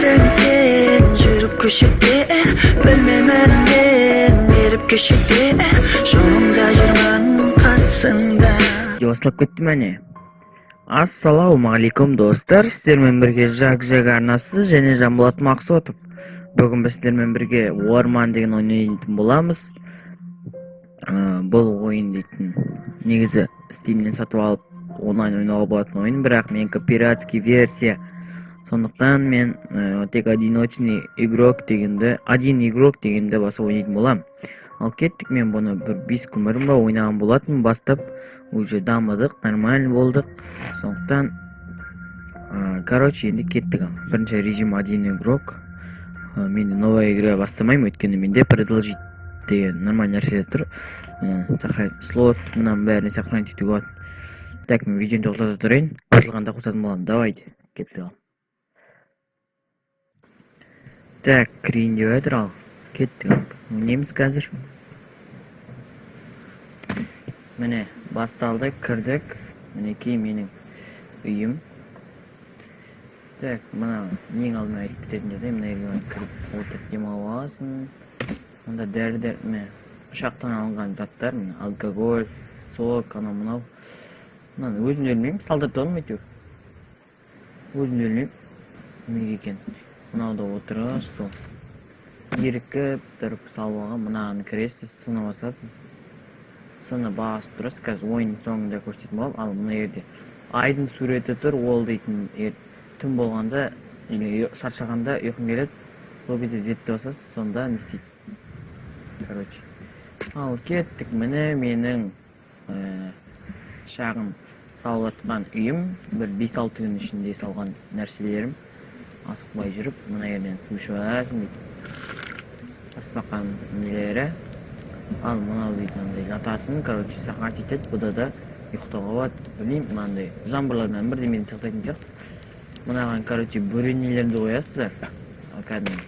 Келдің сен жүріп көшеде, білмеймін мен, еріп кешеде, жолыңда жүрмін, қасыңда. Басталып кетті, міне. Ассалаумағалейкум, достар! Сіздермен бірге Жак Жак арнасы және Жанболат Мақсотов. Бүгін біз сіздермен бірге Орман деген ойын ойнайтын боламыз. Бұл ойын дейтін негізі Стимнен сатып алып, онлайн ойнауға болатын ойын, бірақ менікі пиратский версия, сондықтан мен тек одиночный игрок дегенді, один игрок дегенді басып ойнайтын боламын. Ал кеттік. Мен бұны бір 5 күн бұрын ба ойнаған болатынмын бастап, уже дамыдық, нормально болдық, сондықтан короче, енді кеттік. Ал бірінші режим один игрок. Мен новая игра бастамаймын, өйткені менде продолжить деген нормальный нәрсе тұр. Мына сохранить слот, мынаның бәрін сохранить етуге болады. Так, мен видеоны тоқтата тұрайын, қосылғанда қосатын боламын. Давайте, кеттік. Ал так, кірейін деп жатыр. Ал кеттік, ал ойнаймыз қазір. Міне, басталды, кірдік. Мінекей, менің үйім. Так, мына ең алдымен айтып кететін жағдай: мына жерге кіріп отырып демалып аласың. Мұнда дәрі, міне, ұшақтан алынған заттар, міне, алкоголь, сок, анау мынау. Мынаны өзім де білмеймін, салдыртып алдым әйтеуір, өзім де білмеймін неге екенін. Мынау да отырғыш, сол ерікіп тұрып салып алған. Мынаны кіресіз, сыны басасыз, сыны басып тұрасыз. Қазір ойынның соңында көрсететін боламын. Ал мына жерде айдың суреті тұр. Ол дейтін түн болғанда или шаршағанда, ұйқың келеді, сол кезде зетті басасыз, сонда не істейді, короче. Ал кеттік. Міне, менің шағын салып жатқан үйім, бір 5-6 күн ішінде салған нәрселерім, асықпай жүріп. Мына жерден су ішіп аласың бүйтіп, тасбақаның нелері. Ал мынау дейтін андай жататын, короче, сағат жетеді, бұда да ұйықтауға болады. Білмеймін, мынандай жаңбырлардан, бірдемеден сақтайтын сияқты. Мынаған, короче, бөренелерді қоясыздар. Ал кәдімгі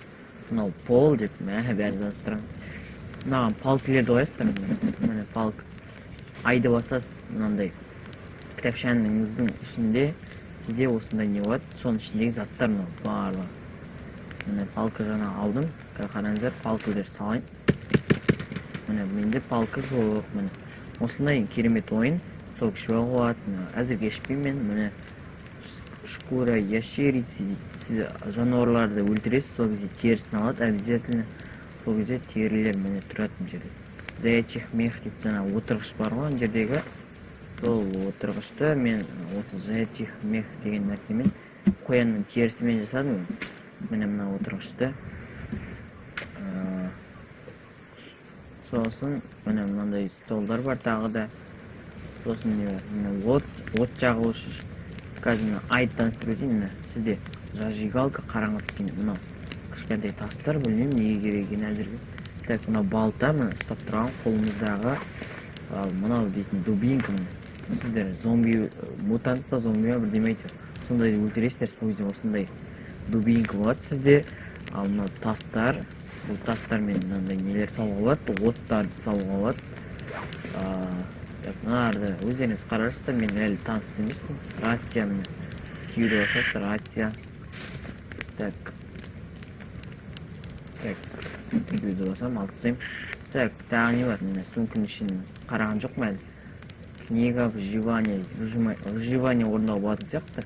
мынау пол деп, мә, бәрін таныстырамын. Мынаған палкілерді қоясыздар, міне, палка. Айды басасыз, мынандай кітапшаңыздың ішінде сізде осындай не болады, соның ішіндегі заттар мынау барлығы. Міне, палка жаңа алдым. Қараңыздар, палкалер салайын. Міне, менде палка жоқ. Міне, осындай керемет ойын. Сок ішіп алуға болады. Міне, әзірге ішпеймін мен. Міне, шкура ящерицы дейді. Сіз жануарларды өлтіресіз, сол кезде терісін алады обязательно, сол кезде терілер, міне, тұрады мына жерде. Заячий мех дейді. Жаңа отырғыш бар ғой ана жердегі, сол отырғышты мен осы заячий мех деген нәрсемен, қоянның терісімен жасадым. Міне, мына отырғышты. Сосын міне, мынандай столдар бар тағы да. Сосын не бар? Міне, от, от жағушы. Қазір мына айды таныстырып өтейін. Міне, сізде зажигалка, қараңғы түскенде. Мынау кішкентай тастар, білмеймін неге керек екенін әзірге. Так, мынау балта, міне, ұстап тұрған қолымыздағы. Ал мынау дейтін дубинка. Міне, сіздер зомби, мутант па, зомби ма, бірдеме әйтеуір, сондайды өлтіресіздер, сол кезде осындай дубинка болады сізде. Ал мынау тастар, бұл тастармен мынандай нелер салуға болады, оттарды салуға болады. Так, мыналарды өздеріңіз қарарсыздар, мен әлі таныс емеспін. Рация, міне, киюді басасыз, рация. Так, так, киюді басамын, алып тастаймын. Так, тағы не бар? Міне, сумканың ішін қараған жоқпын әлі. Книга выживания, выживание орындауға болатын сияқты.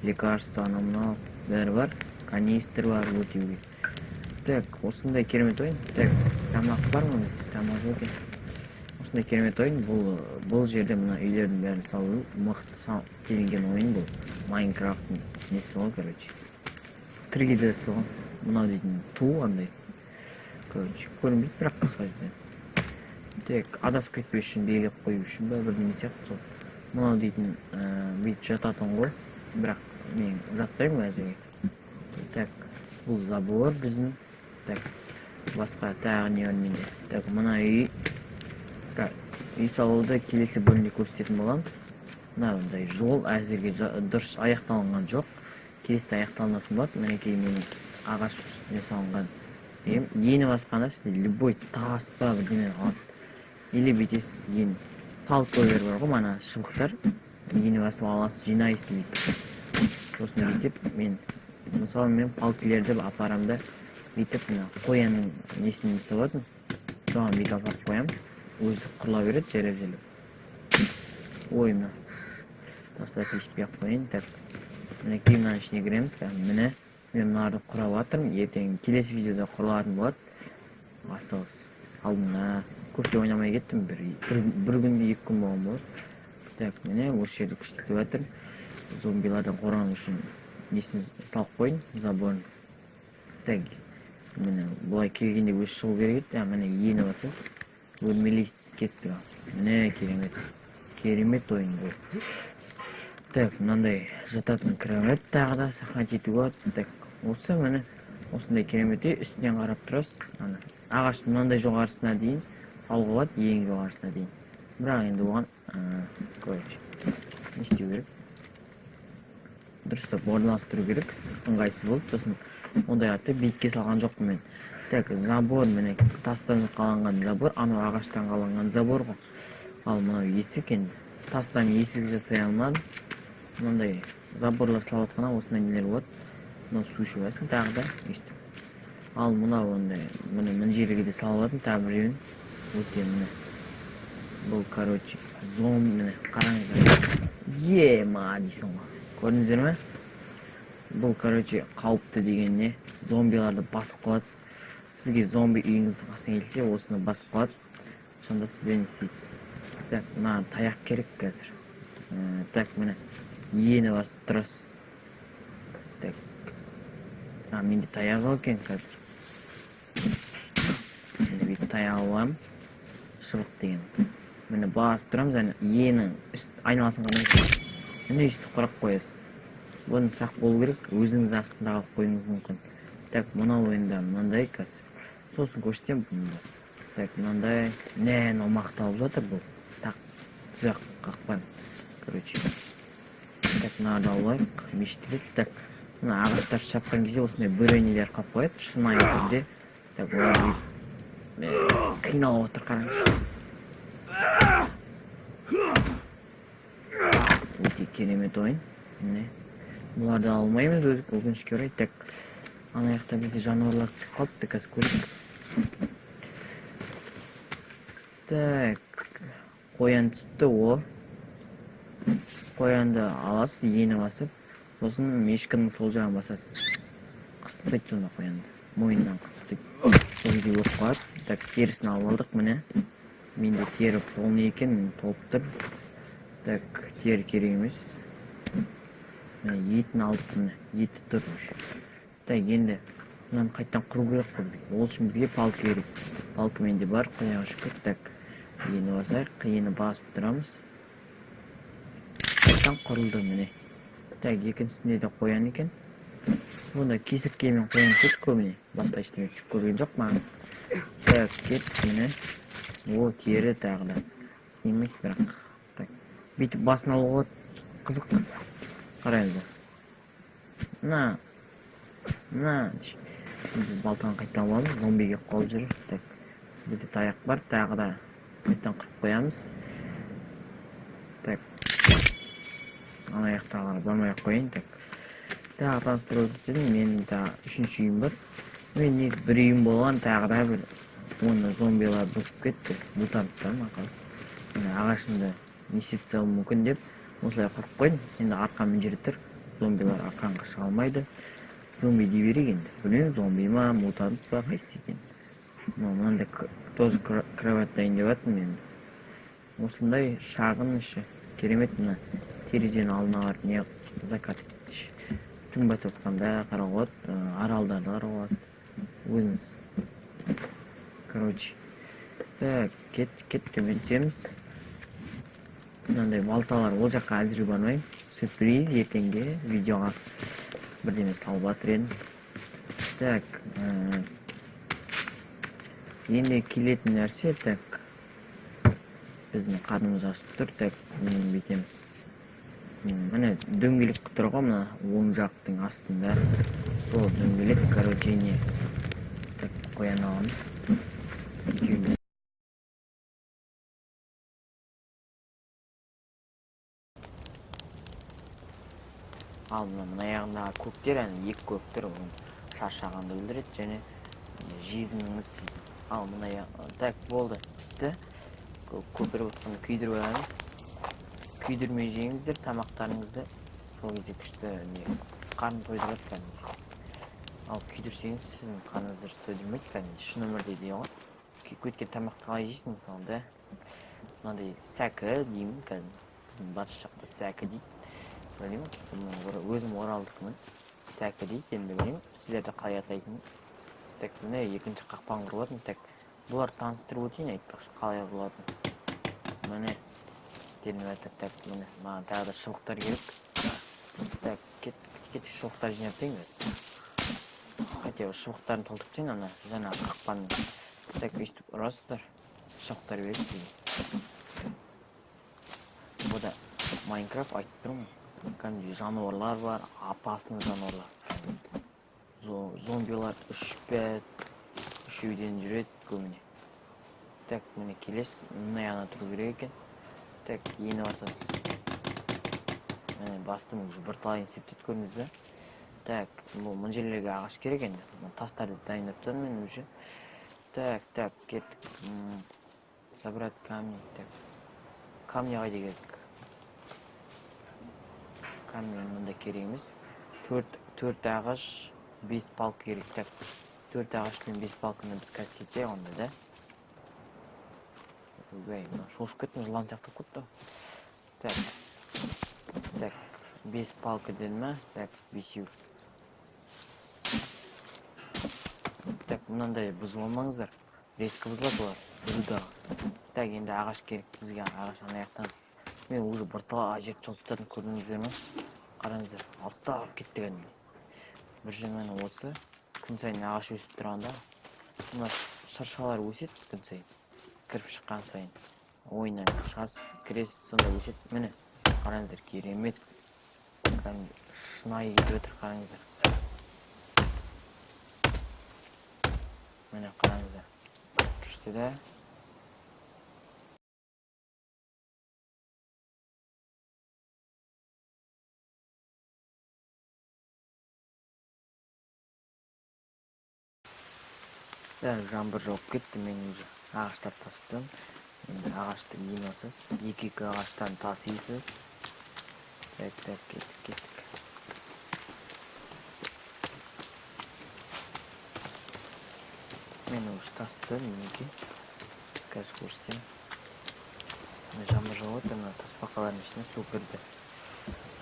Лекарство, анау мынау бәрі бар, канистр бар өтеуге. Так, осындай керемет ойын. Так, тамақ бар ма бізде? Тамақ жоқ екен. Осындай керемет ойын бұл. Бұл жерде мына үйлердің бәрін салу мықты істелінген ойын. Бұл Майнкрафттың несі ғой, короче, 3Д-сы ғой. Мынау дейтін ту андай, короче, көрінбейді, бірақ қысқа жерде тек адасып кетпес үшін белгілеп қою үшін ба, бірдеме сияқты сол. Мынау дейтін бүйтіп жататын ғой, бірақ мен жатпаймын әзірге. Так, бұл забор біздің. Так, басқа тағы не бар менде? Так, мына үй. Так, үй салуды келесі бөлімде көрсететін боламын. Мынандай жол әзірге дұрыс аяқталынған жоқ, келесіде аяқталынатын болады. Мінекей, менің ағаш үстіне салынған үйім. Ені басқанда сізде любой тас па, бірдеме алады. Или бүйтесіз, ен палкалар бар ғой, мана шыбықтар, ені басып аласыз, жинайсыз бүйтіп. Сосын бүйтіп мен Мысалы, мен палкілерді апарамын да, бүйтіп мына қоянның несін жасап жатырмын, соған бүйтіп апарып қоямын, өзі құрыла береді жайлап жайлап. Ой, мына тастап тиіспей ақ қояйын. Так, мінекей, мынаның ішіне кіреміз. Міне, мен мыналарды құрап жатырмын, ертең келесі видеода құрылатын болады. Асығыс алдына көп те ойнамай кеттім, бір күнде 2 күн болған болады. Так, міне, осы жерді күштеп жатырмын. Зомбилардан қорғану үшін несін салып қойдым, заборын. Так, міне, былай келгенде өзі шығу керек еді. Міне, ені басасыз, өрмелейсіз, кетті. Міне, керемет, керемет ойын бұл. Так, мынандай жататын кровать, тағы да сохранить етуге болады. Так, осы, міне, осындай керемет үй. Үстінен қарап тұрасыз, ана ағаштың мынандай жоғарысына дейін алуға болады, ең жоғарысына дейін. Бірақ енді оған, короче, не істеу керек? Дұрыстап орналастыру керек, ыңғайсыз болды. Сосын ондай атты биікке салған жоқпын мен. Так, забор, міне, тастан қаланған забор, анау ағаштан қаланған забор ғой. Ал мынау есік. Енді тастан есік жасай алмадым. Мынандай заборлар салып жатқанда осындай нелер болады. Мынау су ішіп аласың тағы да өйстіп. Ал мынау ондай, міне, мына жерге де салып жатырмын тағы біреуін. Өте, міне, бұл, короче, зомби. Міне, қараңыздар, ема дейсің ғой, көрдіңіздер ме? Бұл, короче, қауіпті деген не, зомбиларды басып қалады. Сізге зомби үйіңіздің қасына келсе, осыны басып қалады, сонда сізде не істейді? Так, маған таяқ керек қазір. Так, міне, ені басып тұрасыз. Так, а менде таяқ жоқ екен қазір. Енді бүйтіп таяқ алып аламын, шыбық деген. Міне, басып тұрамыз, әне, енің айналасын қараңыз. Міне, өйстіп құрап қоясыз. Бұны сақ болу керек, өзіңіз астында қалып қоюыңыз мүмкін. Так, мынау енді мынандай қазір, сосын көрсетемін бұны да. Так, мынандай не, мынау мақталып жатыр, бұл так тұзақ, қақпан, короче. Так, мынаны алып алайық, мешіт. Так, мына ағаштарды шапқан кезде осындай бөренелер қалып қояды шынайы түрде. Так, олар бүйтіп қиналып отыр, қараңызшы. Өте керемет ойын. Міне, бұларды алмаймыз өзі, өкінішке орай. Так, ана жақта бізде жануарлар түсіп қалыпты, қазір көрейік. Так, қоян түсіпті. О, қоянды аласыз, ені басып, сосын мышканың сол жағын басасыз, қысып тастайды. Сонда қоянды мойнынан қысып тастайды, сол кезде өліп қалады. Так, терісін алып алдық. Міне, менде тері полный екен, толып тұр. Так, тері керек емес. Міне, етін алдық, міне, еті тұр уже. Так, енді мынаны қайтадан құру керек қой бізге. Ол үшін бізге палка керек. Палка менде бар, құдайға шүкір. Так, ені басайық, ені басып тұрамыз, қайтадан құрылды, міне. Так, екіншісінде де қоян екен. Бұнда кесірткемен қоян түседі көбіне, басқа ештеңе түсіп көрген жоқ маған. Так, кеттік. Міне, о, тері тағы да снимать, бірақ. Так, бүйтіп басын алуға болады, қызық, қараңыздар. Мына, мына біз балтаны қайтадан аламыз, зомби келіп қалып жүр. Так, бізде таяқ бар, тағы да қайтадан қырып қоямыз. Так, ана жақтағылар бармай ақ қояйын. Так, тағы таныстырып өтіп, менің тағы үшінші үйім бар. Мен негізі бір үйім болған, тағы да бір, оны зомбилар бұзып кетті, мутанттар ма қалай. Міне, ағашымды не істеп тастауым мүмкін деп осылай құрып қойдым. Енді арқан мына жерде тұр, зомбилар арқанға шыға алмайды. Зомби дей берейік енді, білмеймін, зомби ма, мутант па, қайсысы екен. Мынау мынандай тоже кровать дайын деп жатырмын енді. Осындай шағын іші керемет. Мына терезенің алдына барып, не, закат, түн батып жатқанда қарауға болады, аралдарды қарауға болады өзіңіз, короче. Так, кет, кет, төмен түсеміз. Мынандай балталар, ол жаққа әзірге бармаймын, сюрприз, ертеңге видеоға бірдеме салып жатыр едім. Так, енді келетін нәрсе. Так, біздің қарнымыз ашып тұр. Так, міне, бүйтеміз. Міне, дөңгелек тұр ғой мына оң жақтың астында, сол дөңгелек, короче, не. Так, қоян аламыз екеуміз. Ал мына аяғындағы көктер, яғни екі көктер, оның шаршағанды білдіреді және жизніңіз. Ал мына так болды, пісті. Көпіріп отқанды күйдіріп аламыз. Күйдірмей жеңіздер тамақтарыңызды, сол кезде күшті не қарын тойдырады кәдімгі. Ал күйдірсеңіз сіздің қарныңыз дұрыс тойдырмайды кәдімгі, шын өмірде де ғой. Күйіп кеткен тамақты қалай жейсің мысалы да? Мынандай сәкі деймін кәдімгі, біздің батыс жақта сәкі дейді. Білмеймін, өзім оралдікімін, сәкі дейді енді, білмеймін сіздерді қалай атайтынын. Так, міне екінші қақпан құрып. Так, бұларды таныстырып өтейін айтпақшы, қалай құрылатынын. Міне істелініп жатыр. Так, міне маған тағы да шыбықтар керек. Так, кеттік, шыбықтар жинап тастайын қазір. Хотя бы шыбықтарын толтырып тастайын ана жаңағы қақпаның. Так, өйстіп ұрасыздар, шыбықтар береді сізге. Бұ да Майнкрафт, айтып тұрмын ғой, кәдімгідей жануарлар бар, опасный жануарлар. Зомбилар үш пе үшеуден жүреді көбіне. Так, міне келесіз, мына жағына тұру керек екен. Так, ені басасыз. Міне бастым, уже бірталайын істеп тастады, көрдіңіз бе? Так, бұл мына жерлерге ағаш керек енді. Мына тастарды дайындап тастадым мен уже. Так, так, кеттік. Собрать камни. Так, камни қайда керек? Камни мында керек емес. Төрт ағаш, 5 палка керек. Так, 4 ағаш пен 5 палканы біз қазір істетсек онда да. Ойбай, мына шошып кеттім, жылан сияқты болып кетті. Так, так, 5 палка деді ма? Так, 5. Так, мынандай бұзып алмаңыздар. Резко бұзылады олар. Бұзудағы. Так, енді ағаш керек бізге, ағаш ана жақтан. Мен уже бірталай жерді шауып тастадым, көрдіңіздер ме? Қараңыздар, алыстап кетті кәдімгідей. Бір жаманы осы, күн сайын ағаш өсіп тұрғанда, мына шыршалар өседі күн сайын. Кіріп шыққан сайын. Ойыннан шығасыз, кіресіз, сонда өседі. Міне, қараңыздар, керемет. Кәдімгі шынайы кетіп жатыр, қараңыздар. Міне, қараңыздар. Күшті да. Так, жаңбыр жауып кетті, мен уже ағаштар тасып тұрмын. Енді ағашты ене басасыз, екі-екі ағаштан тасисыз. Так, так, кеттік, кеттік. Мен уже тастым, мінекей. Қазір көрсетемін. Мына жаңбыр жауып жатыр, мына тасбақалардың ішіне су кірді.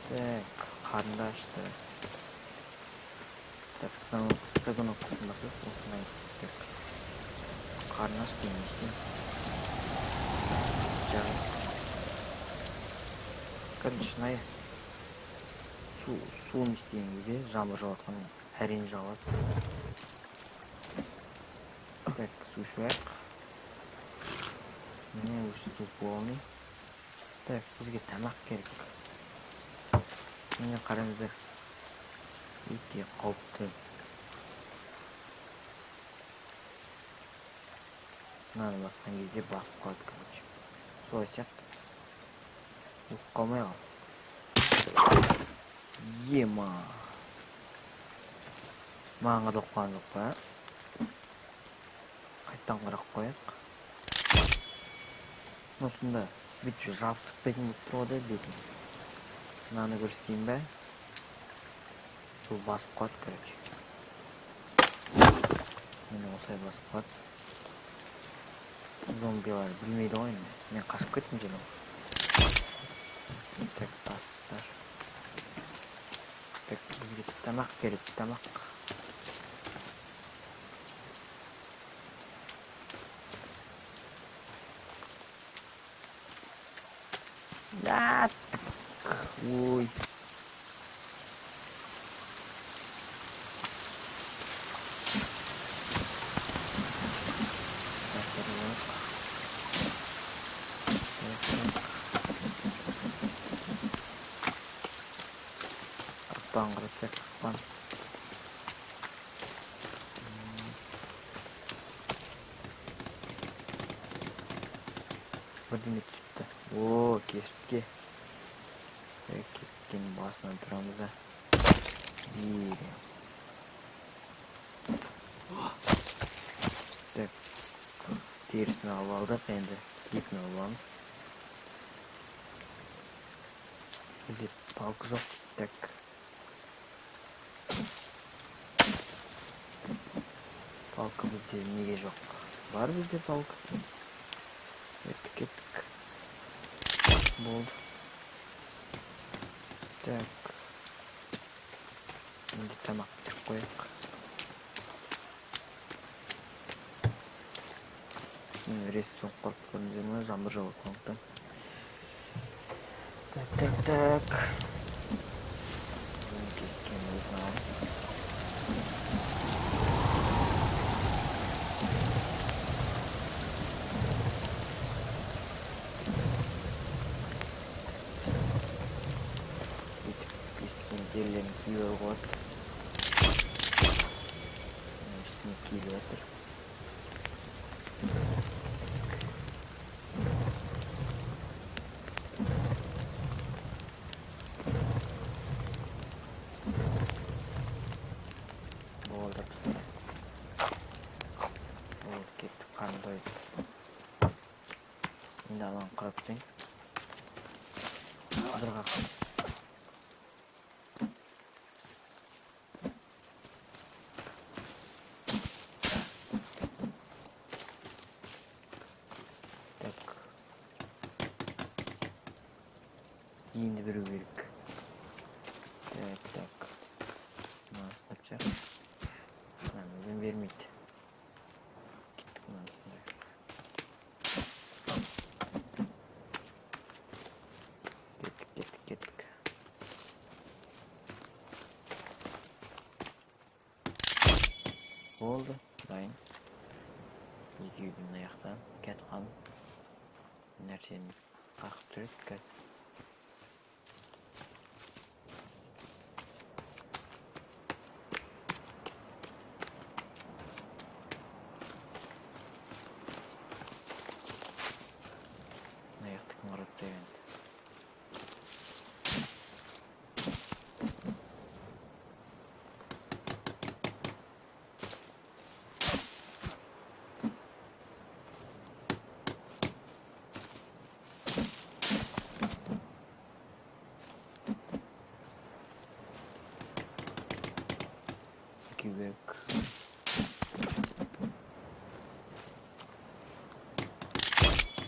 Так, қарынды ашты. Так, С кнопкасын басасыз, осындай. Так, қарны ашты, не істеймін? Жарайды. Кәдімгі шынайы. Суын істеген кезде жаңбыр жауып жатқан, әрең жауады. Так, су ішіп алайық. Міне уже су полный. Так, бізге тамақ керек. Міне қараңыздар. Өте қауіпті. Мынаны басқан кезде басып қалады, короче. Солай сияқты. Өліп қалмай қал. Ема. Маған қадалып қалған жоқ па? Қайтадан қарап қояйық. Осында бүйтіп жабысып кететін болып тұр ғой да бетін. Мынаны көрсетейін бе? Бұл басып қалады, короче. Міне осылай басып қалады. Зомбилар білмейді ғой енді. Мен қашып кеттім жерден. Так, тастар. Так, бізге тамақ керек, тамақ. Да, ой. Так, так. Так, так. Қақпан қаратсақ, қақпан. Бірдеме түсіпті. О, кесіртке. Кесірткенің басынан тұрамыз да. Киеміз. Так, терісін алып алдық, енді етін алып аламыз. Бізде палка жоқ. Так. Палка бізде неге жоқ? Бар бізде палка. Кеттік, кеттік. Болды. Так. Енді тамақ пісіріп қояйық. Міне, рез соғып қалды, көрдіңіздер ме? Жаңбыр жауып қалғандықтан. Так, так, так. Кескен өзін аламыз. Бүйтіп ескіген терілерін киіп алуға болады. Үстіне киіліп жатыр. Болды, пісті. Болды, кеттік, қарным тойды. Енді ананы құрап тастайын. Бір қақ. Так. Енді беру керек. Так, так. Мынаны сынап шығар. Мынаны өзім бермейді. Кеттік, мынаны сындырайық. Кеттік, кеттік, кеттік. Болды, дайын. Екеуі де мына жақтан кетіп қалды. Нәрсені қағып тұр еді қазір. Мына жақты кім қарап тұр енді? Керек.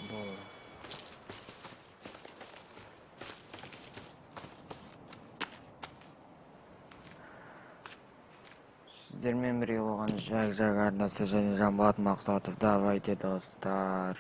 Болды. Сіздермен бірге болған Жак-Жак арнасы және Жанболат Мақсатов. Давайте, достар.